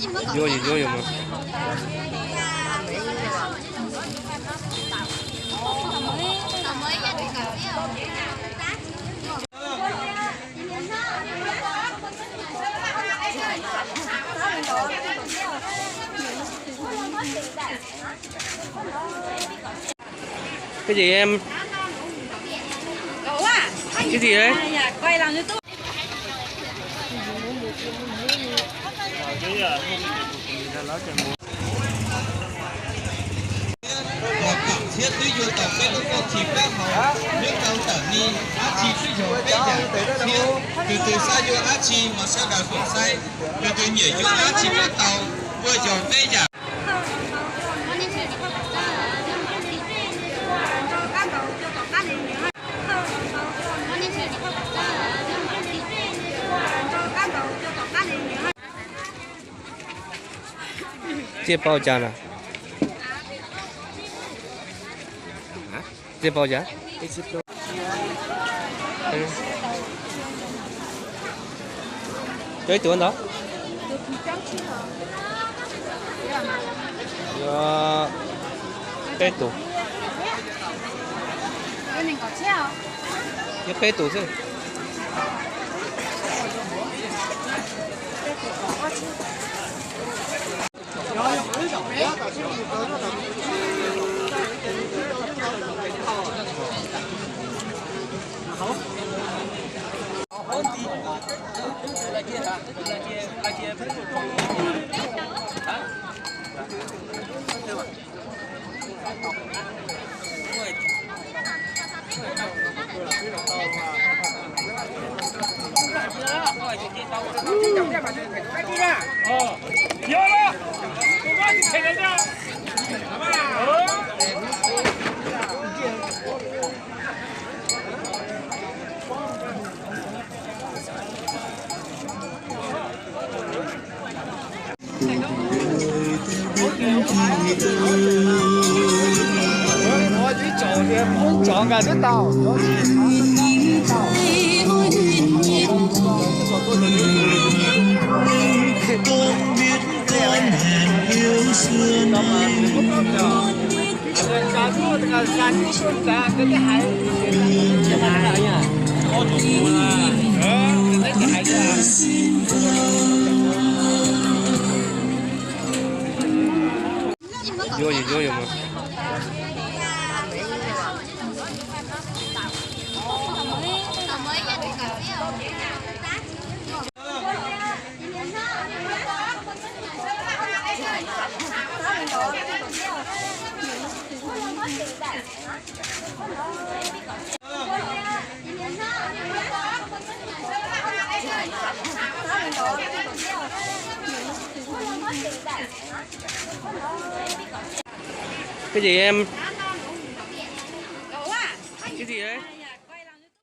Yuav yuav yuav mas. Cái gì em? Cái gì đấy? Thiab twb yuav tau peb lub kauj thi pab hauv, nyob rau tawm ni, dab tsi twb yog peb yam thiab, tus twg xav yuav dab tsi mas sawv daws tuaj saib, tus twg nyiam yuav dab tsi kuj tau, puas yog peb yam. Tsiaj pau cas na? Tsiaj pau cas? Cov ib tug ntawd? Yuav peb tug. Yuav peb tug xwb. Yuav yuav yuav mas. Cái gì em?